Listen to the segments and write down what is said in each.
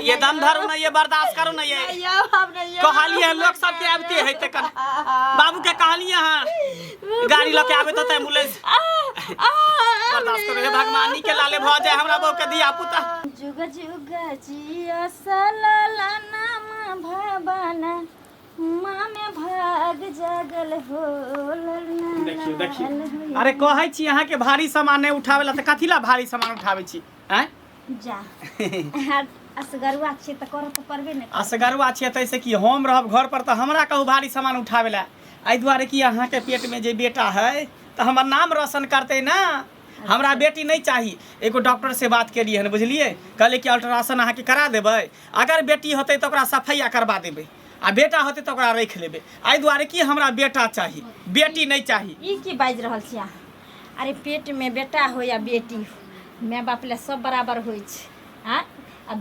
ये दम धरू ना, ये बर्दाश्त करू ना ये। यौ, हम नहीं यौ। कहलिए हन लोक सबके आबिते है ते कर बाबू के कहलिए हन गाड़ी लके आबे त एम्बुलेंस। आ, आ, बर्दाश्त करू हे भगवानी के लाले भ जाए हमरा बहू के धिया पुता। जुग जुग जिया सलला नाम भवाना माँ में भाग जागल हो ललना। देखियो देखियो, अरे कहै छी अहाँ के भारी सामान नहीं उठावे ला त कथी ला भारी सामान उठावे छी आँय? जा असगरुआ छियै तऽ करऽ तऽ पड़बे ने। असगरुआ छियै तऽ ऐसे कि हम रहब घर पर तऽ हमरा कहू भारी सामान उठावे ला? एहि दुआरे कि अहाँके पेटमे जे बेटा है तऽ हमर नाम रोशन करतै ना। हमरा बेटी नहीं चाही। एगो डॉक्टर से बात केलियै हन, बुझलियै? कहलियै कि अल्ट्रासाउंड अहाँके करा देबै, अगर बेटी होतै तऽ ओकरा सफैया करबा देबै आ बेटा होतै तऽ ओकरा राखि लेबै। एहि दुआरे कि हमरा बेटा चाही, बेटी नहीं चाही। ई की बाजि रहल छी अहाँ? अरे पेटमे बेटा हो या बेटी हो, माय बाप लए सब बराबर होइ छै। आँय, आ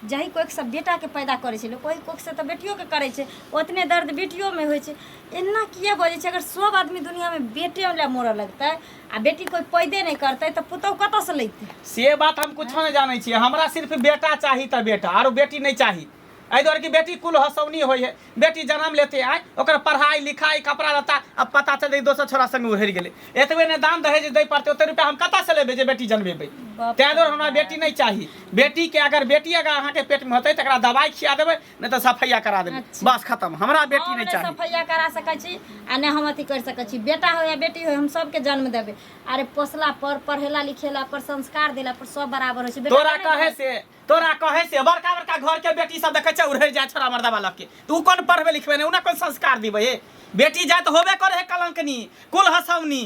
जाहि कोखिसँ बेटाके पैदा करै छै लोक, ओहि कोखिसँ तऽ बेटियोके करै छै। ओतने दर्द बेटियोमे होइ छै। एना किए बजै छै? अगर सब आदमी दुनिआँमे बेटे लए मरऽ लगतै आ बेटी कोइ पैदे नहि करतै तऽ पुतहु कतऽसँ लैतै? से बात हम कुछो नहि जानै छियै। हमरा सिर्फ बेटा चाही तऽ बेटा, आरो बेटी नहि चाही। एहि दुआरे कि बेटी कुल हसौनी होइ है। बेटी जन्म लेते आय, ओकर पढ़ाई लिखाई कपड़ा लत्ता, अब पता चलते दोसर छोरा संग उहरि गेलै। एतबे ने दान दहेज दै पड़तै, ओते रुपया हम कतऽ से लेबै जे बेटी जन्मेबै? ताहि दुआरे हमरा बेटी नहि चाही। बेटी के अगर बेटी अगर अहाँके पेट में होतै तकरा दवाई खिया देबै, नहि तऽ सफैया करा देबै। बस खत्म। हमरा बेटी हम नहि चाही। सफैया करा सकै छी आ नहि हम अथी करि सकै छी। बेटा हो या बेटी हो, हम सबके जन्म देबै। अरे पोसला पर, पढ़ेला लिखेला पर, संस्कार देला पर सब बराबर होइ छै। बेटा तोरा नहि कहे से, तोरा कहे से बड़का बड़का घर के बेटी सब देखे छै उड़ै जाय छोरा मर्दावा लग के, तू कोन पढ़बे लिखबे ने, उना कोन संस्कार दिबै हे? बेटी जाय तऽ होबे करे है कलंकनी, कुल हसौनी।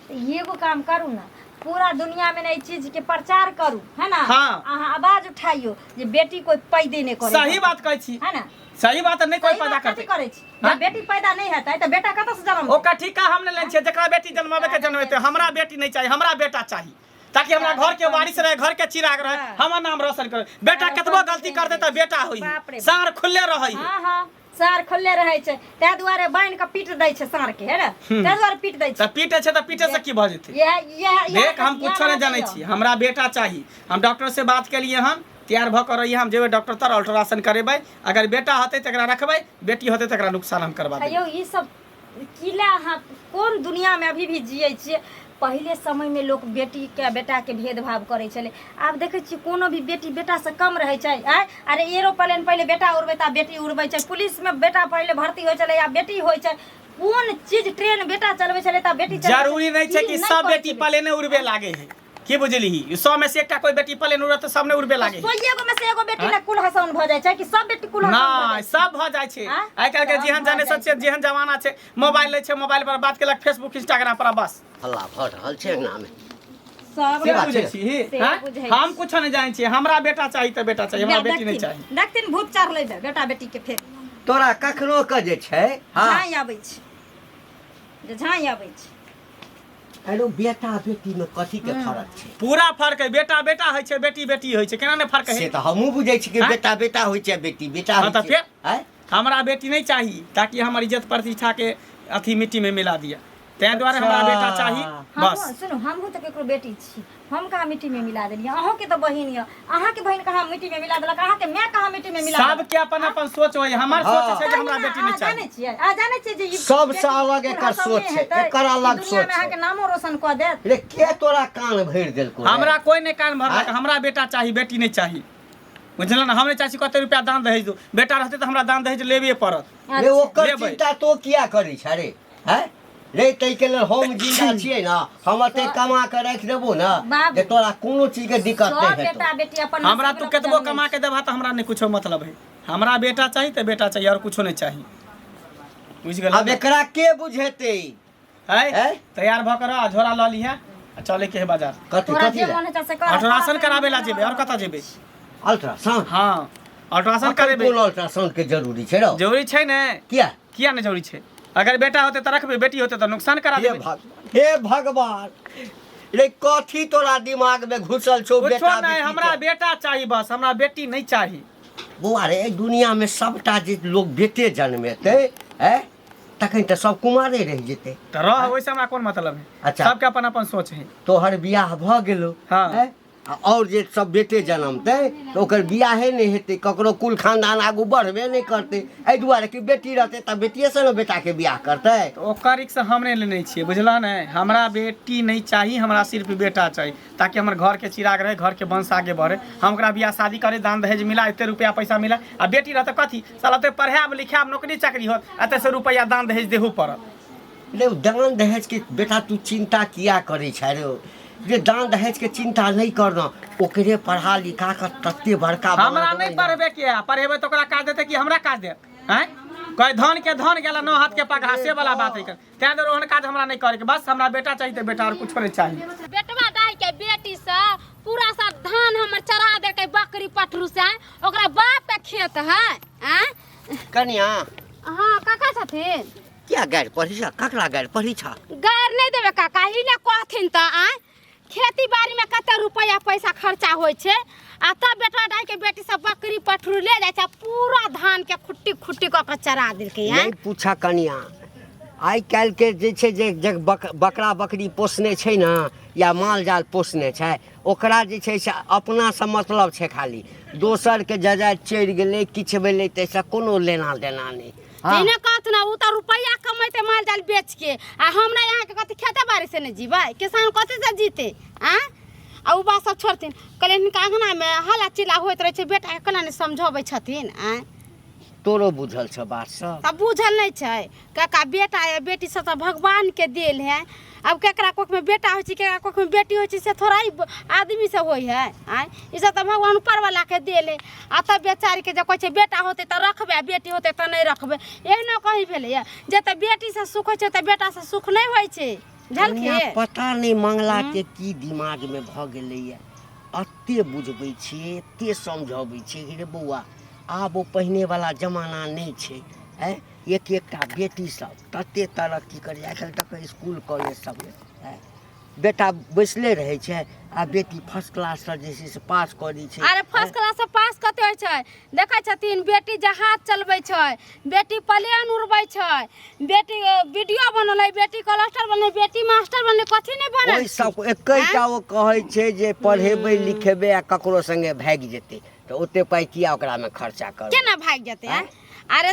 तऽ एगो काम करू ने, पूरा दुनिया में ने ई चीज के प्रचार करू, है ना? हाँ। अहाँ आवाज उठाइयो जे बेटी कोई पैदे नहीं करे। सही बात कहै छी। है ना? सही बात नहीं कोई सही पैदा बात कथी करतै। करै छी? हाँ? जब बेटी पैदा नहीं हेतै तऽ बेटा कतऽ से जन्म? ओकर ठीका हम नहि लै छियै। जकरा बेटी जन्माबै के जन्मेतै, हमरा बेटी नहीं चाही, हमरा बेटा चाही, ताकि हमरा घर के वारिस रहे, घर के चिराग रहे, हमर नाम रोशन करे बेटा। कतबो गलती कर दे तऽ बेटा होई, बाप रे बाप। सार खुलले रहै। हाँ हाँ, साँढ़ खुलले रहै छै, ताहि दुआरे बान्हि कऽ पीट दै छै साँढ़ के, है ने? ताहि दुआरे पीट दै छै। तऽ पीटे छै तऽ पीटे से की भऽ जेतै? इएह इएह इएह। देख, हम कुछो नहि जानै छी, हमरा बेटा चाही। हम डॉक्टर से बात केलिए हन, तैयार भऽ कऽ रहिए, हम जेबै डॉक्टर तर, अल्ट्रासाउंड करेबै। अगर बेटा होतै तऽ एकरा रखबै, बेटी होतै तऽ एकरा नुकसान हम करबा देबै। यौ, ई सब की ला अहाँ कोन दुनियामे अभी भी जियै छियै? पहिले समयमे लोक बेटीके बेटाके भेदभाव करै छलै, आब देखै छियै कोनो भी बेटी बेटासँ कम रहै छै? आँय, अरे एरोप्लेन पहिले बेटा उड़बै तऽ आब बेटी उड़बै छै। पुलिसमे बेटा पहिले भर्ती होइ छलै, आब बेटी होइ छै। कोन चीज, ट्रेन बेटा चलबै छलै तऽ आब बेटी चलबै छै। जरूरी नहि छै ई कि नहि सब कहै बेटी छै। प्लेने उड़बे लागे है, की बुझलिही? 100 में से एकटा कोई बेटी प्लेन उड़त तऽ सब नहि उड़बे लागे है। सौए गो में से एगो बेटी ने कुल हसौन भऽ जाइ छै कि सब बेटी कुल हसौन भऽ नहि जाइ छै? सब भऽ जाइ छै। आँय? आइ काल्हि के सब जेहन भऽ जनरेशन जाइ छै, जेहन जमाना छै, मोबाइल लै छै, मोबाइल पर बात केलक, फेसबुक इंस्टाग्राम पर, बस। हल्ला भऽ रहल छै अंगनामे। सब से बात बुझै छै? छी? से आँय? बुझै हम छी। कुछो नहि जानै छियै। हमरा बेटा चाही तऽ बेटा चाही, हमरा बेटी नहि चाही। देखथिन देखथिन, भूत चढ़लै बे बेटा बेटी के फेर। तोरा कखनो के जे छै, हँ। झाँइ आबै छै जे झाँइ आबै छै। अरे बेटा बेटी में कथी के फर्क छै? पूरा फर्क है। बेटा बेटा होइ छै, बेटी बेटी होइ छै। केना नहि फर्क से है? तऽ हमहूँ बुझै छी कि आँय? बेटा बेटा होइ छै, बेटी बेटा हाँ, होइ तऽ छै। फेर? आँय? हमरा बेटी नहीं चाही ताकि हमर इज्जत प्रतिष्ठा के अथी मिट्टी में मिला दिया, ताहि दुआरे हमरा बेटा चाही बस। हमहूँ सुनू, हमहूँ तऽ केकरो बेटी छी, हम कहाँ मिट्टी में मिला देलियै? अहूँके तऽ बहिन यऽ, अहाँके बहिन कहाँ मिट्टी में मिला देलक? अहाँके माय कहाँ मिट्टी में मिला देलक? सबके अपन अपन सोच होइ। हमर सोच छै जे हमरा बेटी नहीं अहाँ चाही। जानै छियै, अहाँ जानै छियै जे ई सबसँ बेटी अलग एकर कुल सोच हसौने छै, हेतै, एकर अलग ई दुनियामे सोच छै। अहाँके नामो रोशन कऽ देत। रे, के तोरा कान भरि देलको रे? हमरा कोई नहीं कान भरलक। आँय? हमरा बेटा चाही, बेटी नहीं चाही, बुझल ने? हम नहीं चाहै छी कते रुपया दान दहेज दू। बेटा रहतै तऽ हमरा दान दहेज लेबे पड़त। रे, ओकर लेबै। चिंता तो किया करै छ रे? हैं रे, ताहिके लेल हम जिंदा छियै ने, हम एते कमा के राखि देबो ने बाबू। जे तोरा कोनो चीज के दिक्कत सब नहि हेतौ। बेटा बेटी अपन हमरा नसीब तू लऽ कतबो जन्मै कमा के देबह तऽ हमरा नहीं कुछो मतलब है। हमरा बेटा चाही तऽ बेटा चाही, और कुछो नहीं चाही, बुझि गेल? आब एकरा के बुझेतै? है हैं? तैयार भऽ के रह, झोरा लऽ लिहे आ चले के है बाजार। कथी? तोरा कथी जे लए? मन हेतौ से कर। अल्ट्रासाउंड कराबे ला जेबै, और कतऽ जेबै? अल्ट्रासाउंड? हाँ, अल्ट्रासाउंड अखन करेबै। कोन अल्ट्रासाउंड के जरूरी छै रौ? जरूरी छै ने। किया? किया नहि जरूरी छै? अगर बेटा होतै तऽ रखबै, बेटी होतै तऽ नुकसान करा हे देबै। भगवान, हे भगवान रे, कथी तोरा दिमाग में घुसल छौ कुछो बेटा नहि बेटी हमरा के? बेटा चाही बस, हमरा बेटी नहीं चाही। बौआ रे, एहि दुनिया में सबटा जे लोग बेटे जन्मेतै है, तखन तऽ सब कुमारे रहि जेतै। तऽ रह, ओहिसँ हमरा कोन मतलब है? अच्छा। सबके अपन अपन सोच है। तोहर बियाह भऽ गेलो? हाँ। हैं? आ आओर जे सब बेटे जनमतै तऽ ओकर बियाहे नहि हेतै, ककरो कुल खानदान आगू बढ़बे नहि करतै। एहि दुआरे कि बेटी रहतै तऽ बेटिएसँ ने बेटाके बियाह करतै। तऽ ओकर रिक्स हम नहि लेने छियै, बुझलह ने? हमरा बेटी नहि चाही, हमरा सिर्फ बेटा चाही, ताकि हमर घरके चिराग रहै, घरके वंश आगे बढ़े। हम ओकरा बियाह शादी करे, दान दहेज मिला, एते रुपया पैसा मिला। आ बेटी रहतै कथी साला, ओते पढ़ायब लिखायब, नौकरी चाकरी होत, एते से रुपया दान दहेज देहू पड़त। रे दान दहेज के बेटा तू चिंता किया करै छै रे? जे दान दहेज के चिंता नहीं करना, ओकरे पढ़ा लिखा के तते बड़का बना हमरा देबै नहीं ने। पढ़बे के है, पढ़ेबै तऽ ओकरा काज देतै कि हमरा काज देत? आँय, कहे धन के धन गेला नौ हाथ के पगहा, से वाला बात है। तैं दुआरे ओहन काज हमरा नहीं करे के, बस हमरा बेटा चाही तऽ बेटा, और कुछो नहीं चाही। बेटवा दाई के बेटी से पूरा सब धान हमर चरा देलकै बकरी पठरू से। ओकरा बाप के खेत है। आँय? कनिया। हाँ काका छथिन। किया गारि पढ़ी छ? ककरा गारि पढ़ी छ? गारि नहीं देबै काका, ही ने कहथिन तऽ। आँय, खेती बाड़ी में कते रुपया पैसा खर्चा होइ छै, आ तब बेटा दाई के बेटी सब बकरी पठरू ले जाइ छै, पूरा धान के खुट्टी खुट्टी कऽ के चरा देलकै। आँय? नहीं पूछा कनिया, आइ काल्हि के जे छै जे बकरा बकरी पोसने छै ने या माल जाल पोसने छै, ओकरा जे छै से अपनासँ मतलब छै खाली। दोसरके जजाति चढ़ि गेलै, किछु भेलै, ताहिसँ कोनो लेना देना नहि। हाँ। तेने कहत ना, उ तऽ रुपैआ कमेतै माल जाल बेच के, आ हमरा यहाँ के कथी खेते बाड़ी से नहि जीबै? किसान कथी से जीते? आँ, आ उ बात सब छोड़थिन, कहलियै हिनका अङ्गनामे हल्ला चिल्ला होइत रहै छै, बेटाके केना नहि समझबै छथिन? आँय? तोरो बुझल छौ बात सब? तब बुझल नहि छै काका? बेटा या बेटी सब तऽ भगवानके देल है। अब केकरा कोखमे बेटा होइ छै, केकरा कोखमे बेटी होइ छै, से थोड़ा ही आदमी से होइ है। आँय, ई सब तऽ भगवान ऊपरवलाके देल है। आ तब बेचारीके जे कहै छै बेटा होतै तऽ रखबै आ बेटी होतै तऽ नहि रखबै, एहनो कहीं भेलैए? जे तऽ बेटीसँ सुख होइ छै तऽ बेटासँ सुख नहि होइ छै। कनिया, झलके पता नहि मंगलाके की दिमागमे भऽ गेलैए। एते बुझबै छियै, एते समझबै छियै कि रे बौआ, आब ओ पहिनेवला जमाना नहि छै। आँय, एक एकटा बेटी सब तते तरक्की करै आइ काल्हि देखै इसकुल कॉलेज सबमे। आँय, बेटा बैसले रहै छै आ बेटी फर्स्ट क्लाससँ जे छै से पास कऽ दै छै। अरे फर्स्ट क्लास से पास कते होइ छै? देखै छथिन, बेटी जहाज चलबै छै, बेटी प्लेन उड़बै छै, बेटी वीडियो बनलै, बेटी कलस्टर बनलै, बेटी मास्टर बनलै, कथी नहि बनल ओहि सब एकैटा ओ कहै छै जे पढ़ेबै लिखेबै आ ककरो संगे भागि जेतै तऽ ओते पाइ किया ओकरामे खर्चा करबै? केना भागि जेतै? आँय? अरे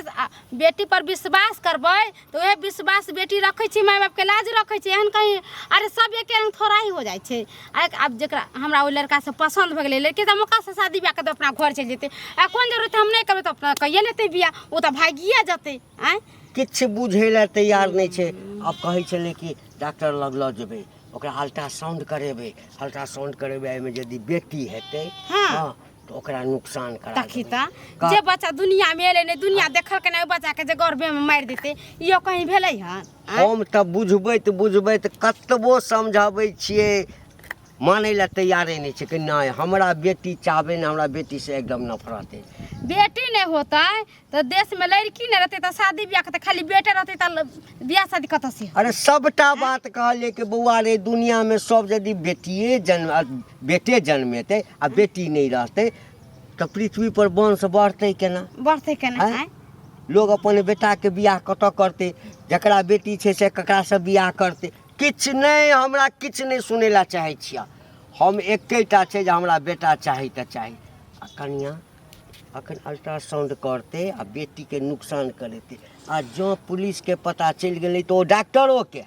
बेटी पर विश्वास करबै तऽ उएह विश्वास बेटी रखै छै, माय बापके लाज रखै छै। एहन कहीं? अरे सब एके रंग थोड़ा ही हो जाइ छै। आब जकरा हमरा ओहि लड़कासँ पसन्द भऽ गेलै लड़की, तऽ हम ओकरासँ शादी बियाह कऽ अपना घर चलि जेतै। आ कोन जरूरत? हम नहि करबै तऽ अपना कहिए लेतै बियाह, ओ तऽ भागिए जेतै। आँय? किछु बुझै लए तैयार नहि छै। आब कहै छलै कि डॉक्टर लग लऽ जेबै ओकरा, अल्ट्रासाउंड करेबै। अल्ट्रासाउंड करेबै, एहिमे यदि बेटी हेतै हँ तऽ ओकरा नुकसान करा तखी देबै। तऽ जे बच्चा दुनियामे एलै नहि, दुनिया देखलकै नहि, ओहि बच्चाके जे गर्भेमे मारि देतै, इहो कहीं भेलै हन? आँय? हम तऽ बुझबैत बुझबैत कतबो समझाबै छियै, मानै लए तैयारे नहि छै कि नहि, हमरा बेटी चाहबै ने, हमरा बेटीसँ एकदम नफरत अछि। बेटी नहि होतै तऽ देशमे लड़की नहि रहतै तऽ शादी बियाह करतै? खाली बेटे रहतै तऽ बियाह शादी कतऽ से? अरे सबटा बात कहलियै कि बौआ रे, दुनियामे सब यदि बेटिए जन्म बेटे जन्मेतै आ बेटी नहि रहतै तऽ पृथ्वी पर वंश बढ़तै केना? बढ़तै केना? आँय? आँय? लोग अपन बेटाके बियाह कतऽ करतै? जकरा बेटी छै से ककरासँ बियाह करतै? किछु नहि, हमरा किछु नहि सुनै लए चाहै छियै हम। एकेटा छै जे हमरा बेटा चाही तऽ चाही। आ कनिया, अखन अल्ट्रासाउंड करतै आ बेटीके नुकसान करेतै, आ जँ पुलिसके पता चलि गेलै तऽ ओ डॉक्टरोके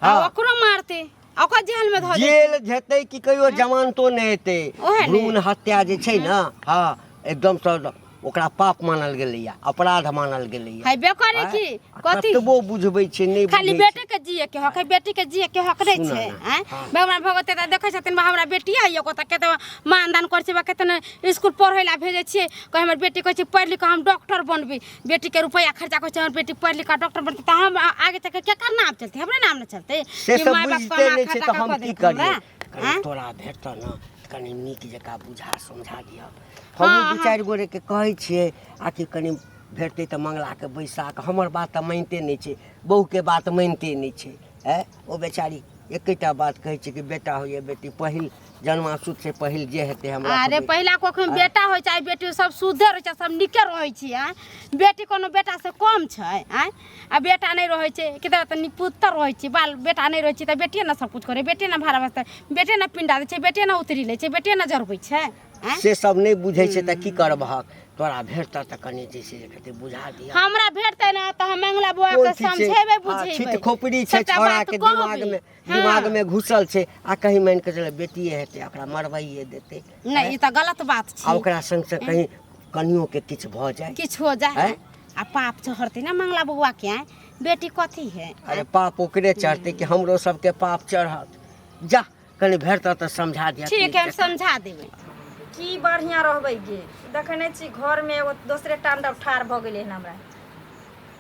आ ओकरो मारतै आ ओकरा जेलमे धऽ देतै। जेल जेतै कि कहियो जमानतो नहि हेतै। ओहे ने। भ्रूण हत्या जे छै ने, हँ, एकदमसँ ओकरा पाप मानल गेलैया, अपराध मानल गेलैया। हेबे करे आँय? की आ कथी कतबो बुझबै छै, नहि खाली बुझै छै। बेटे के जिए के हक है, बेटी के जिए के हक नहीं सुनऽ छै? ने, आँय? हाँ। भगवान भगवती तऽ देखै छथिन, बा हमरा बेटी है एगो, तऽ कते मानदान करै छै, बा कते ने स्कूल पढ़ै ला भेजै छियै। कहै हमर बेटी कहै छै पढ़ि लिख कऽ हम डॉक्टर बनबै। बेटीके रुपैआ खर्चा करै छै, हमर बेटी पढ़ि लिख कऽ डॉक्टर बनतै तऽ हम आगे चलि कऽ केकर नाम चलतै? हमरे नाम ने चलतै से कि सब माय बाप बुझिते कमा नहि छै खटा तऽ कऽ हम कऽ की देलकै करियै? हमरा? कनि आँय? तोरा भेटतऽ ने तऽ कनि नीक जकाँ बुझा समझा दिअ। हँ हमहूँ दू हँ चारि गोरेके कहै छियै आ कि कनि भेटतै तऽ मंगलाके बैसा कऽ। हमर बात तऽ मानिते नहि छै, बहुके बात मानिते नहि छै। आँय, ओ बेचारी एकेटा बात कहै छी कि बेटा हो या बेटी, पहिल जन्माशुद्ध से पहिल जे हेतै हमरा। अरे पहिला कोख में बेटा होइ चाहे बेटी, सब शुद्धे रहै छै, सब नीके रहै छै। आँय, बेटी कोनो बेटा से कम छै? आँय, आ बेटा नहि रहै छै कि तऽ निपुत्तर रहै छै, बाल बेटा नहि रहै छै तऽ बेटिए ने सब कुछ करै, बेटे ने भाड़ा बचतै, बेटे ने पिंडा दै छै, बेटे ने उतरी लै छै, बेटे ने जरबै छै। आँय? से सब नहि बुझै छै तऽ की करबहक? तोरा भेटतह तऽ कनि जे छै से कते बुझा दिअ। हमरा भेटतै ने तऽ हम मंगला बौआ कोन के चीज छै? समझेबै, हँ, बुझेबै। छिट खोपड़ी छै सबटा छौड़ा बात के कहबै। दिमाग में। हँ। दिमाग में घुसल छै आ कहीं मानि कऽ चल बेटिए हेतै, ओकरा मरवाइए देतै। नहि, ई तऽ गलत बात आ छै। ओकरा संग से कहीं कनियो के किछु भऽ जाय, किछु हो जाए आँय? आ पाप चढ़तै ने मंगला बौआ के। आँय, बेटी कथी है? अरे पाप ओकरे चढ़तै कि हमरो सबके पाप चढ़त? जा, कनि भेटतह तऽ समझा दिअ। ठीक है, हम समझा देबै। की बढ़िआँ रहबै गे, देखै नहि छी घरमे एगो दोसरे तांडव ठाढ़ भऽ गेलै हन। हमरा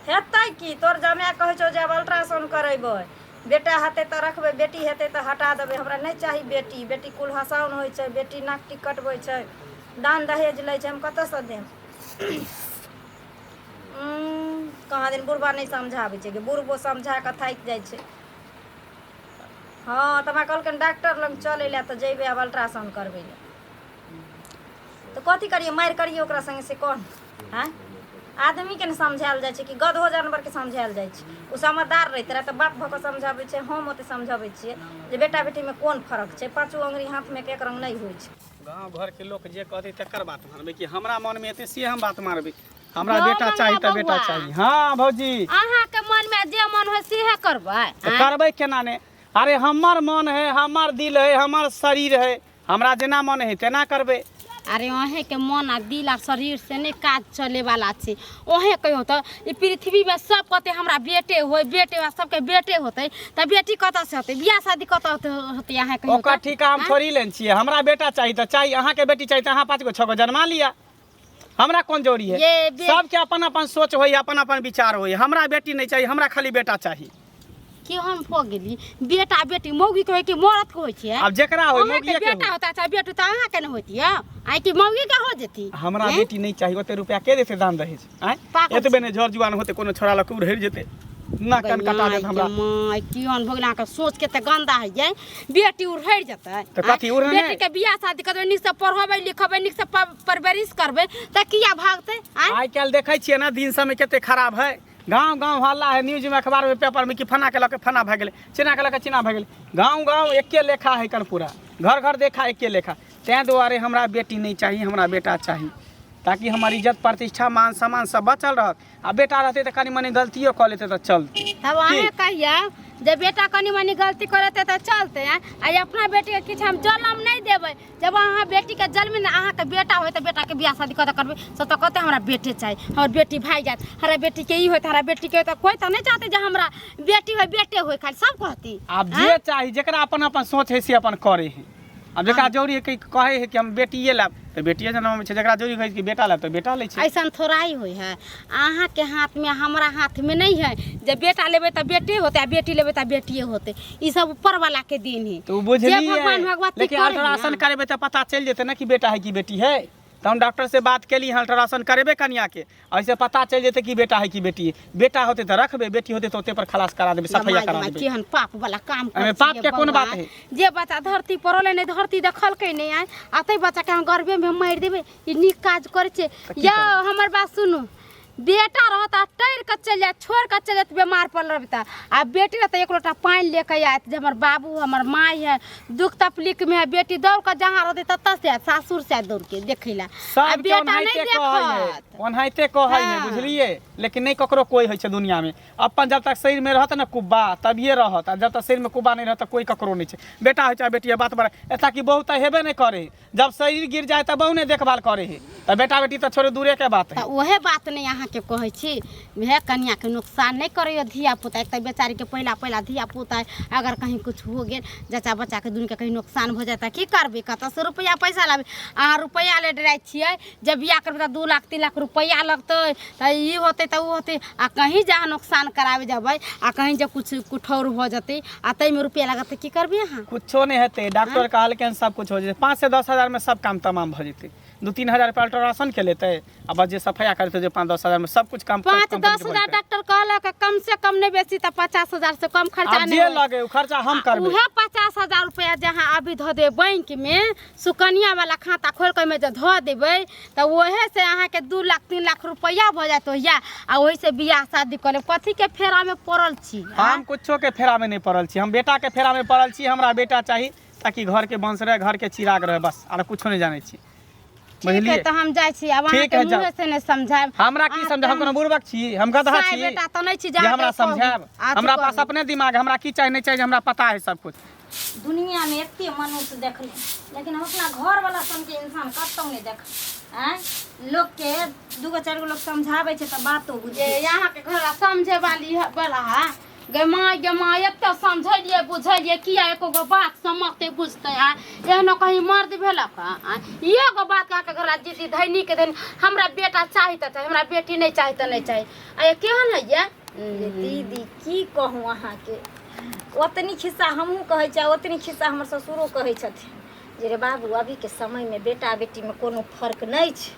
हेतै की? तोर जमाए कहै छौ जे आब अल्ट्रासाउंड करेबै, बेटा हेतै तऽ रखबै, बेटी हेतै तऽ हटा देबै। हमरा नहि चाही बेटी। बेटी कुल हसाउन होइ छै, बेटी नाक टिक कटबै छै, दान दहेज लै छै, हम कतऽसँ देब? कहाँ दिन बुढ़बा नहि समझाबै छै गे, बुढ़बो समझा कऽ थाकि जाइ छै। हँ, तऽ हमरा कहलखिन डॉक्टर लग चलै लए, तऽ जैबै आब अल्ट्रासाउंड करबै लए। तऽ कथी करियै? मारि करियै ओकरा सङ्गे से कह? आँय, आदमीके ने समझायल जाइ छै कि गदहो जानवरके समझायल जाइ छै? ओ समझदार रहितै रहए तऽ बाप भऽ कऽ समझाबै छै। हम ओते समझाबै छियै जे बेटा बेटीमे कोन फरक छै, पाँचो अङ्गुरी हाथमे एक रङ्ग नहि होइ छै। गाँव घरके लोक जे कहतै तकर बात मानबै कि हमरा मनमे एतै से हम बात मानबै? हमरा हँ, बेटा चाही तऽ बेटा बौआ। चाही। हँ भौजी। अहाँके मनमे जे मन होइ सेहे करबै। तऽ करबै केना ने? अरे हमर मन है, हमर दिल है, हमर शरीर है, हमरा जेना मन है तेना करबै। अरे अहेँके मन आ दिल आ शरीर से नहि काज चलेवाला छै। अहेँ कहियौ तऽ ई पृथ्वीमे सब कहतै हमरा बेटे होय, बेटे होय, सबके बेटे होतै तऽ बेटी कतऽसँ होतै? बियाह शादी कतऽ होतै होतै अहाँ कहियौ ओकर तऽ? ठीका हम थोड़ी लेने छियै। हमरा बेटा चाही तऽ चाही, अहाँके बेटी चाही तऽ अहाँ 5 गो 6 गो जन्मा लिअ, हमरा कोन जरूरी है? ये सबके अपन अपन सोच होइए, अपन अपन विचार होइए। हमरा बेटी नहि चाही, हमरा खाली बेटा चाही। की हम हो गेली? बेटा बेटी मौगी के होइ कि मरद के होइ छै? आब जेकरा होइ, अहाँके मौगिए के बेटा होइ। होता चाहे बेटी, तऽ अहाँके ने होती आइ कि मौगी के हो जेती? हमरा हैं? बेटी नहीं चाहिए। ओते रुपया के देते दान दहेज? आँय, पागल एतबे ने जर जुआन होते, कोनो छोड़ा लऽ के उड़हरि जेतै, ना कान कटा देत हमरा। माय, केहन भऽ गेल अहाँके सोच के तऽ गंदा है ये। बेटी उड़हरि जेतै तऽ कथी उड़हने? बेटी के बियाह शादी करबै, नीक से पढ़ेबै लिखेबै, नीक से परवरिश करबै तऽ किया भागतै? आँय? आइ काल्हि देखै छियै ने दिन समय कते खराब है। गाँव गाँव हल्ला है, न्यूज में, अखबार में, पेपर में कि फना के लऽ के फना भए गेलै, चिना के लऽ के चिना भए गेलै। गाँव गाँव एके लेखा है, पूरा घर घर देखा एके लेखा। ताहि दुआरे हमरा बेटी नहि चाही, हमरा बेटा चाही, ताकि हमर इज्जत प्रतिष्ठा मान सम्मान सब बचल रहत। आ बेटा रहतै तऽ कनि मनि गलतियो कऽ लेतै तऽ चलतै। तब अहेँ कहियौ जे बेटा कनि मनि गलती करतै तऽ चलतै। आँय, आ अपना बेटीके किछु हम जलम नहि देबै। जब अहाँ बेटीके जन्म ने, अहाँके बेटा होय तऽ बेटाके बियाह शादी कतऽ करबै? सब तऽ कहतै हमरा बेटे चाही, हमर बेटी भागि जायत, हमरा बेटीके ई होयत, हमरा बेटीके होयत। कोइ तऽ नहि चाहतै जे हमरा बेटी होय, बेटे होय खाली, सब कहती। आब जे चाही, जकरा अपन अपन सोच है से अपन करे है। आब जकरा जरूरी है कि कहै है कि हम बेटिए लायब तऽ बेटिए जनम छै, जकरा जरूरी है कि बेटा लायब तऽ बेटा लै छै। ऐसन थोड़ा ही होइ है। अहाँके हाथमे, हमरा हाथमे नहि है जे बेटा लेबै तऽ बेटे होतै आ बेटी लेबै तऽ बेटिए होतै। ई सब ऊपर वाला के दिन है। तऽ ओ जे बुझलियै, भगवान भगवती लेकिन करे है अल्ट्रासाउंड ना। करेबै तऽ पता चलि जेतै ने कि बेटा है कि बेटी है। तऽ हम डॉक्टर से बात केली हँ, अल्ट्रासाउंड करेबै कनियाके, ऐसे पता चलि जेतै कि बेटा है कि बेटी है। बेटा होतै तऽ रखबै, बेटी होतै तऽ ओते पर खलास करा देबै, सफैया करा देबै। केहन पाप वाला काम एहिमे करै पाप छियै के कोन बौआ? बात है? जे बच्चा धरती पर रहलै नहि, धरती देखलकै नहि, आय आ ताहि बच्चाके अहाँ गर्भेमे मारि देबै, ई नीक काज करै छियै? की यौ, हमर बात सुनू, बेटा रहत आ टरि कऽ चलि जायत, छोड़ि कऽ चलि जायत बेमार पड़ल रहबै तऽ, आ बेटी रहत एक लोटा पानि लऽ कऽ आयत जे हमर बाबू हमर माय है, दुख तकलीफमे है। बेटी दौड़ कऽ जहाँ रहतै ततऽ से आयत, सासुर से आयत दौड़ के देखै लए, आ सबके बेटा नहि ओनाहिते कहै है। देखत। ओनाहिते कहै है। हँ। बुझलियै, लेकिन नहि ककरो कोइ होइ छै दुनियामे अपन। जब तक शरीरमे रहत ने कुब्बा तभिए रहत, आ जब तक शरीरमे कुब्बा नहि रहत तऽ कोइ ककरो नहि छै। बेटा होइ चाहे बेटी होइ, बात बड़ा एतऽ कि बहु तऽ हेबे नहि करे। जब शरीर गिर जाए तऽ बहु नहि देखभाल करे है, तऽ बेटा बेटी तऽ छोड़ो, दूरे के बात है। तऽ उएह बात नहि अहाँके कहै छी हे, कनिआँके नुकसान नहि करैयौ धिया पुता। एक तऽ बेचारीके पहिला पहिला धिया पुता है, अगर कहीं किछु हो गेल, जच्चा बच्चाके दुनूके कहीं नुकसान भऽ जाए तऽ की करबै? कतऽसँ रुपैआ पैसा लाबै? अहाँ रुपैआ लए डराइ छियै जे बियाह करबै तऽ 2 लाख 3 लाख रुपैआ लगतै, तऽ ई होतै तऽ ओ होतै, आ कहीं जे अहाँ नुकसान कराबै जेबै आ कहीं जे किछु कुठौर भऽ जेतै आ ताहिमे रुपैआ लागत तऽ की करबै अहाँ? कुछो नहि हेतै, डॉक्टर कहलकै सब कुछ हो जेतै। 5 से 10 हजार में सब काम तमाम भऽ जेतै। 2-3 हजार रुपया अल्ट्रासाउंड के लेतै आ बस जे सफाया करतै जे 5-10 हजार में सब कुछ काम पाँच complete दस भऽ हजार जेतै। डॉक्टर कहलक कम से कम नहि बेसी तऽ 50,000 से कम खर्चा आब नहि जे होय। लगे ओ खर्चा हम करबै। उहे 50,000 रुपया जहाँ अभी धऽ देबै बैंक में, सुकन्या वाला खाता खोल के ओहिमे जे धऽ देबै तऽ ओहे से अहाँके 2 लाख 3 लाख रुपया भऽ जायत ओहिया, आ ओहि से बियाह शादी कऽ लेब। कथी के फेरा में पड़ल छी? हम कुछो के फेरा में नहीं पड़ल छी, हम बेटा के फेरा में पड़ल छी। हमरा बेटा चाही ताकि घर के वंश रहे, घर के चिराग रहे, बस आर कुछो नहीं जानै छी। ठीक है। बुझलियै? तऽ हम जाइ छी आब। ठीक अहाँके है, जाउ। मुँहे से नहि समझायब। हमरा की अहाँ समझ, हम कोनो बुड़बक छी? हम गधा साय छी बेटा तऽ नहि छी जे हमरा अहाँके कहू। समझायब? अथी हमरा पास करू। अपने दिमाग है, हमरा की चाही नहीं चाही हमरा पता है सब कुछ। दुनियामे एते मनुष्य देखली, लेकिन हम अपना घरवाला सनके इंसान कतहु नहि देख। आँय, लोकके दूगो चारि गो लोक समझाबै छै तऽ बातो बुझै जे अहाँके घर समझे वाली वाला है। गे माय, गे माय, एते समझेलियै बुझेलियै, किया एको गो बात समझते बुझते? आ एहनो कहीं मर्द भेलक? आ एगो बात अहाँके घर दीदी धैनी के धैनी, हमरा बेटा चाही तऽ चाही, हमरा बेटी नहि चाही तऽ नहि चाही। आ ये केहन है ये? ये दीदी, की कहूँ अहाँके, ओतनी खिस्सा हमहूँ कहै छियै, ओतनी खिस्सा हमर ससुरो कहै छथिन जे रे बाबू, अभीके समयमे बेटा बेटीमे कोनो फर्क नहि छै।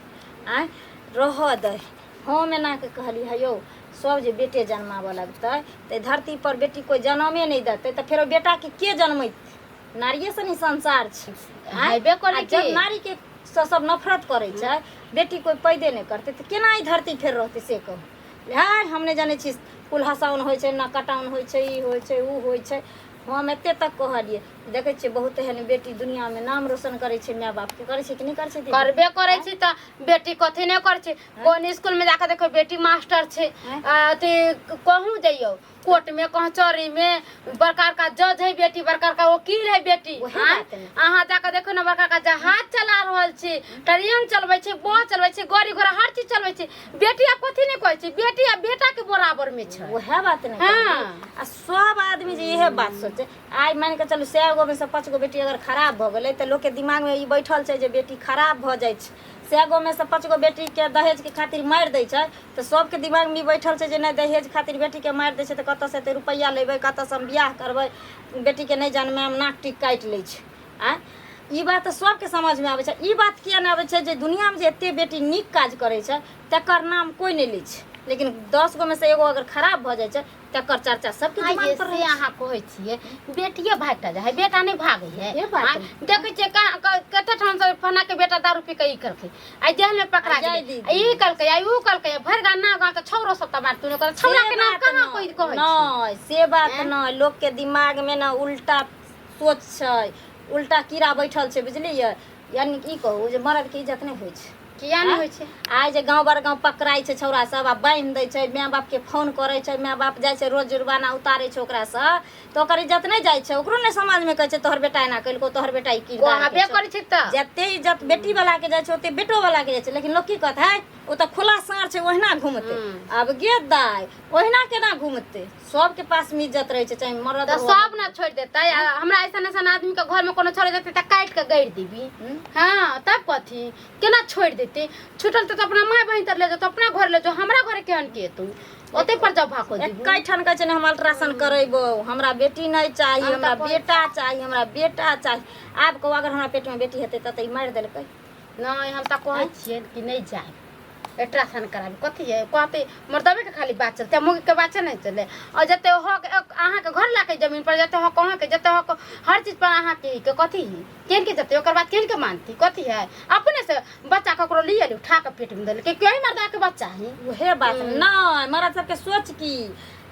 आँय, रहऽ दे। हम एनाके कहली है, यौ, सब जे बेटे जन्माबऽ लगतै तऽ धरती पर बेटी कोइ जनमे नहि देतै, तऽ फेरो बेटाके के जनमेतै? नारिये से ने संसार छै। आँय? हेबे करै आ जब की? नारीके से सब नफरत करै छै, बेटी कोइ पैदे नहि करतै, तऽ केना ई धरती फेर रहतै से कहू। है, हम नहि जानै छी कुल हसाउन होइ छै न कटाउन होइ छै, ई होइ छै, ओ होइ छै। हम एते तक कहलियै। देखै छियै, बहुत एहन बेटी दुनियामे नाम रोशन करै छै माय बापके। करै छै कि नहि करै छै दीदी? करबे करै छी तऽ बेटी कथी नहि करै छै? कोन स्कूल में जाके देखो, बेटी मास्टर छै। अथी कहूँ जइयौ, कोर्ट में, कचहरी में बड़का बड़का जज है बेटी, बड़का बड़का वकील है बेटी। वही आँय? बात ने। अहाँ जाके देखो ने, बड़का बड़का जहाज चला रहल छै, ट्रेन चलबै छै, बस चलबै छै, गाड़ी घोड़ा हर चीज चलबै छै। बेटी आब कथी नहि कहै छै? बेटी आब बेटा के बराबर में छै। वएह बात ने। हाँ। आ सब आदमी जे इहे बात सोचे, आइ मानि कऽ चलू 100 गो में से 5 गो बेटी अगर खराब भऽ गेलै, तऽ लोकके दिमागमे ई बैठल छै जे बेटी खराब भऽ जाइ छै। 100 गो में से 5 गो बेटीके दहेजके खातिर मारि दै छै, तऽ सबके दिमागमे ई बैठल छै जे नहि, दहेज खातिर बेटीके मारि दै छै तऽ कतऽसँ एते रुपैआ लेबै, कतऽसँ हम बियाह करबै, बेटीके नहि जनमायब, नाक टीक काटि लै छै। आँय, ई बात तऽ सबके समझमे आबै छै। ई बात किया नहि आबै छै जे दुनियामे जे एते बेटी नीक काज करै छै, तकर नाम कोइ नहि लै छै, लेकिन 10 गो में से एगो अगर खराब भऽ जाइ छै, तकर चर्चा सबके आइ दिमाग जे पर से रहै छै। अहाँ कहै छियै, बेटिये भागि जाइ है, बेटा नहि भागै है। ये बात आँय, देखै छियै कते ठाम से फना के बेटा दारू पी के ई केलकै, आइ जेल में पकड़ा आ जय गेलै, दीदी। ई केलकै, आइ ऊ केलकै, भरि गाना गाँव तऽ छौरो सब तऽ मारतू ने छौरा से के नाम बात कहाँ नहि। कोइ कहै छै? नहि, से बात नहि। लोकके दिमागमे ने उल्टा सोच छै, उल्टा कीड़ा बैठल छै, बुझलियै? यानी ई कहू जे मर्दके इज्जत नहि होइ छै? किया नहि होइ छै? आइ जे गाँव बर गाँव पकड़ाइ छै छौड़ा सब आ बान्हि दै छै, माय बापके फोन करै छै, माय बाप जाइ छै, रोज जुर्माना उतारै छै ओकरासँ, तऽ ओकर इज्जत नहि जाइ छै? ओकरो नहि समाजमे कहै छै तोहर बेटा एना केलको, तोहर बेटा ई किरदार कहबे के छौ? करै छै तऽ। जते इज्जत बेटी वाला के जाइ छै, ओते बेटो वाला के जाइ छै। लेकिन लोक की कहत है, ओ तऽ खुला साँढ़ छै, ओहिना घूमते। आब गे दाइ, ओहिना केना घूमते? सबके पास मे इज्जत रहै छै, चाहे मर्द तऽ हो। सब ने छोड़ि देतै। आ हमरा ऐसन ऐसन आदमी के घर में कोनो छोड़ि देतै तऽ काटि के गाड़ि देबी। हाँ, तब कथी, केना छोड़ि देतै? छुटल तऽ अपना माय बहिन तर ले जाओ, अपना घर ले जाओ, हमरा घर केहन के एतौ? ओते पर जाओ, भाको देबी। एकै ठान कहै छै ने, हम अल्ट्रासाउंड करेबो, हमरा बेटी नहि चाही, हम तऽ हमरा कहै- बेटा चाही, हमरा बेटा चाही। आब कहू, अगर हमरा पेटमे बेटी हेतै तऽ ई मारि देलकै। नहि, हम तऽ कहै छियै कि नहि जाय अल्ट्रासाउंड कराबी। कथी है कहते, मर्दबे के खाली बात चलते, मुर्गी के बात नहीं चले। और जते हक अहाँके घर लाके जमीन पर जते हक अहाँके, जते हक हर चीज पर अहाँके के कथी है? केहन के जते ओकर बात केहन के मानती? कथी है, अपने से बच्चा ककरो लिए उठा के पेट में देलकै, केही मर्दा के बच्चा है? उहे बात नहि। मर्द सबके सोच की,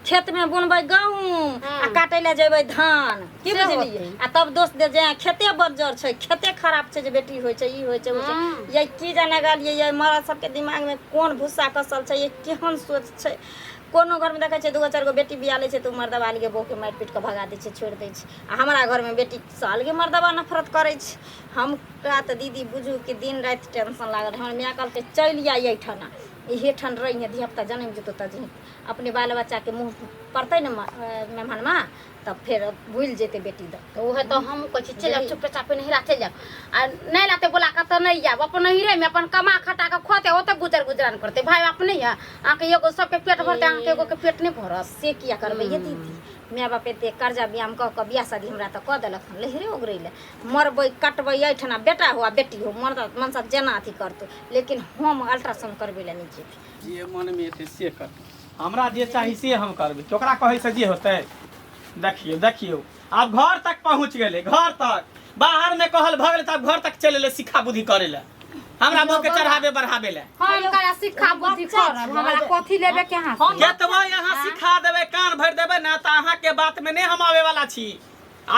खेतमे बुनबै गहूँम आ काटै लए जेबै धान, की से बुझलियै? होतै। आ तब दोष दे जे खेते बज्जर छै, खेते खराब छै, जे बेटी होइ छै, ई होइ छै, ओ होइ छै। ये की जाने गेलियै, ये मर्द सबके दिमागमे कोन भूस्सा कसल छै, ये केहन सोच छै। कोनो घरमे देखै छियै, दूगो चारि गो बेटी बिया लै छै तऽ ओ मर्दबा अलगे बहूके मारि पीट कऽ भगा दै छै, छोड़ि दै छै। आ हमरा घरमे बेटीसँ अलगे मर्दबा नफरत करै छै। हमरा तऽ दीदी बुझू कि दिन राति टेंशन लागल। हमर माय कहलकै, चलि आ एहिठाम, इहे ठाम रहिहे, धियापुता जनमि जेतौ तऽ जहिं अपने बाल बच्चाके मुँह पड़तै ने मेहमानमा, तब फेर भूलि जेतै बेटी दऽ। तऽ उहे तऽ हमहूँ कहै छी, चलि जाउ चुपे चापे नहिरा चलि जाउ। आ नहि लाते बोला कऽ तऽ नहि आयब। अपन नहिरेमे अपन कमा खटा कऽ खोते, ओतऽ गुजर गुजरान करतै। भाय बाप नहि है अहाँके? एगो सबके पेट भरतै, अहाँके एगोके पेट नहि भरत? से किया करबै ये दीदी? माय बाप एते कर्जा बियाम कऽ कऽ बियाह शादी हमरा तऽ कऽ देलक हन लहिरे ओगरै लए मरबै कटबै एहिठिना बेटा हो आ बेटी हो मर्द मनसा जेना अथी करतौ लेकिन हम अल्ट्रासाउंड करबै लए नहि जेबै जे मनमे एतै से करबै हमरा जे चाही से हम करबै तऽ ओकरा कहै से जे होतै देखियौ देखियौ आब घर तक पहुँच गेलै घर तक बाहरमे कहल भऽ गेलै तऽ आब घर तक चलि एलै सिखा बुद्धि करै लए हमरा बहू के चढ़ाबे बढ़ाबे लए हम करा सिखा बुद्धि करब हमरा कथी लेबे के अहाँ से? केतबो यहाँ सिखा देबै कान भरि देबै ने तऽ अहाँके बातमे नहि हम आबै वाला छी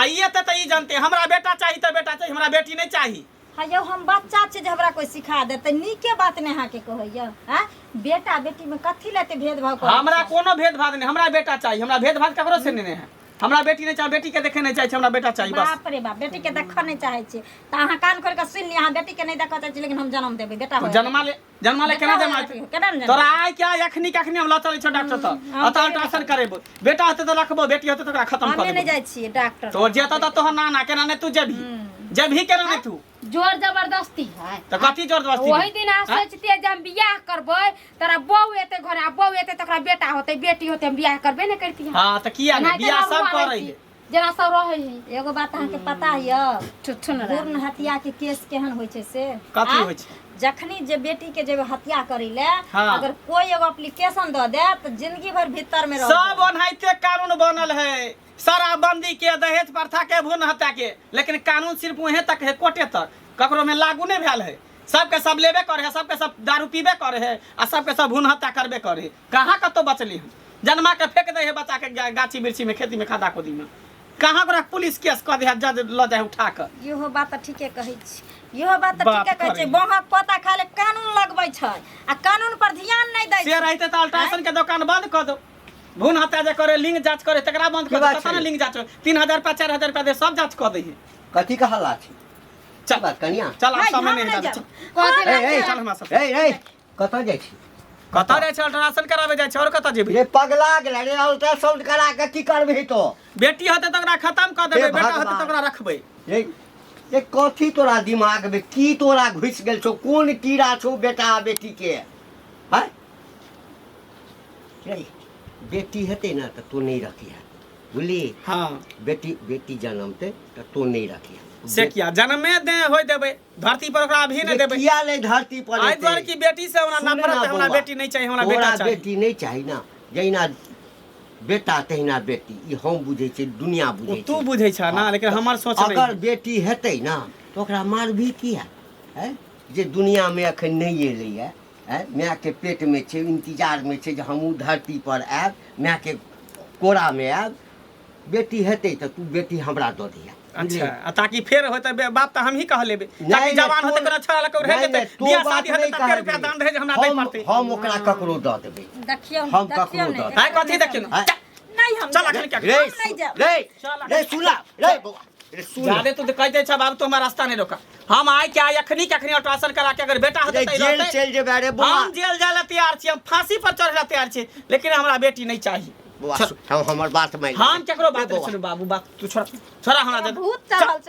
आइए तऽ ई जानते हमरा बेटा चाही तऽ बेटा चाही हमरा बेटी नहि चाही हाँ यौ हम बच्चा छी जे हमरा कोई सिखा देतै नीके बात नहि अहाँके कहैया आँय बेटा बेटीमे कथी लए एते भेदभाव करै हमरा छियै? कोनो भेदभाव नहि हमरा बेटा चाही हमरा भेदभाव ककरो से नहि है हमरा बेटी नहि चाही बेटी के देखे नहि चाही हमरा बेटा चाही बस बाप रे बाप बेटी के देखऽ नहि चाहै छी तऽ अहाँ कान खोलि कऽ सुनि लिअ अहाँ बेटी के नहि देखऽ चाहै छी लेकिन हम जन्म देबै बेटा होय जन्मा ले जन्मा ले केना बेटा जन्मा होय बेटी होय, केना ने जन्म तोरा आइ क्या अखनी के अखनी हम लऽ चलै छौ डॉक्टर तऽ हम अतऽ अल्ट्रासाउंड करेबो बेटा होतै तऽ रखबो बेटी होतै तऽ ओकरा खत्म कऽ हमे नहि देबो जाइ छियै डॉक्टर तोर जेतौ तऽ तोहर नाना केना नहि तू जेबही जेबही केना नहि तू जोर जबरदस्ती है तऽ कथी जोर जबरदस्ती वही दिन अहाँ आँय? सोचतियै जे हम बियाह करबै तोरा बहू एते घरे आ बहू एते तकरा बेटा होतै बेटी होतै हम बियाह करबे नहि करतियै हाँ तऽ किया नहि एनाहिते बियाह रहू सब आबै करै छी। है जेना सब रहै है एगो बात अहाँके पता यऽ छुट्ठू न रहै। भ्रूण हत्या के केस केहन होइ छै से कथी आँय? होइ छै? जखनी जे बेटी के जे हत्या करै ले हाँ। अगर कोई एगो एप्लीकेशन दऽ दे तऽ जिंदगी भर भीतर में रह सब ओनाहिते कानून बनल है शराबबंदी के दहेज प्रथा के भ्रूण हत्या के लेकिन कानून सिर्फ वहीं तक है कोटे तक ककरो में लागू नहीं भेल है सबके सब लेबे करे है सबके सब दारू पीबे करे है आ सबके सब भ्रूण हत्या करबे करे है कहाँ कतौ बचली हम जन्मा के फेंक दे है बच्चा के गाछी वृक्षी में खेती में खादा खोदी में कहाँ ओकरा पुलिस केस कऽ दे है जज लऽ जाए उठा कऽ इहो बात तऽ ठीके कहै छी इहो बात तऽ बाप ठीके कहै छै करे। बहक पोता खाय ले कानून लगबै छै आ कानून पर ध्यान नहि दै से छै रहते तऽ अल्ट्रासाउंड के दुकान बंद कऽ दो भ्रूण हत्या जे करे लिंग जांच करे तकरा बंद की कऽ दो बात कतऽ ने छै? लिंग जांच 3000 रुपया 4000 रुपया दे सब जांच कऽ दै है कथी के हल्ला छै चल बात कनिया चल आब भाइ, समय हम नहि नहि जादा जायब। चल कथी ए, ए, चल हमरा सब ए ए कतऽ जाइ छी कतऽ जाइ छै अल्ट्रासाउंड कराबै जाइ छै आओर कतऽ जेबै रे पगला गेला रे अल्ट्रासाउंड करा के की करबही तो बेटी होतै तऽ ओकरा खतम कऽ देबै हे बेटा होतै भगवान। तऽ ओकरा रखबै रे रे कथी तोरा दिमाग में की तोरा घुसि गेल छौ कोन कीड़ा छौ बेटा आ बेटी के हैं रे बेटी हेतै ने तऽ तू नहि रखिहे बुझली हाँ बेटी बेटी जनमतै तऽ तू नहि रखिहे से किया जनमे दे होय देबै धरती पर ओकरा अभी नहि देबै किया नहि धरती पर एहि एतै? दुआरे कि बेटी से हमरा सुन ना नफरत है, हमरा बौआ, बेटी नहीं चाहिए हमरा तोरा बेटा चाहिए बेटी नहीं चाही ना जहिना बेटा तहिना बेटी ई हम बुझै छियै दुनिया ओ बुझै तू छै बुझै छ ना लेकिन हमर सोच नहीं अगर बेटी हेतै ना तऽ ओकरा मारबही किया हैं जे दुनियामे एखन नहि एलैए हैं मायके पेटमे छै इंतजारमे छै जे हमहूँ धरती पर आयब मायके कोरामे आयब बेटी हेतै तऽ तू बेटी हमरा दऽ दिहे अच्छा आ ताकि फेर होतै बाप तऽ हमही कह लेबै नहि, ताकि नहि, जवान होतै तू- कोनो छोड़ा लऽ कऽ रहि नहि, जेतै नहि, तू बियाह बात शादी होतै नहि तऽ फेर रुपया कहबही। दान दहेज हमरा दै पड़तै हम ओकरा ककरो दऽ देबै देखियौ हम देखियौ ककरो ने दऽ देबै। आइ कथी देखियौ ने आँय? नहि हम चल अखन क्या रे हम नहि जायब। रे चल रे सुन रे बौआ रे सुन जादे तू कह दे छ बाबू तू हमारा रास्ता नहीं रोका हम आइ के आइ अखनी के अखनी अल्ट्रासाउंड करा के अगर बेटा होतै रे तऽ जेल रहतै। चलि जेबै रे बौआ हम जेल जाय ला तैयार छी हम फांसी पर चढ़े ला तैयार छी लेकिन हमरा बेटी नहीं चाहिए बौआ हम हमर बात मानि हम केकरो बात रे नहीं बौआ। सुनू बाबू बात तू छोड़ा छोड़ा हमरा दे भूत चढ़ल छै।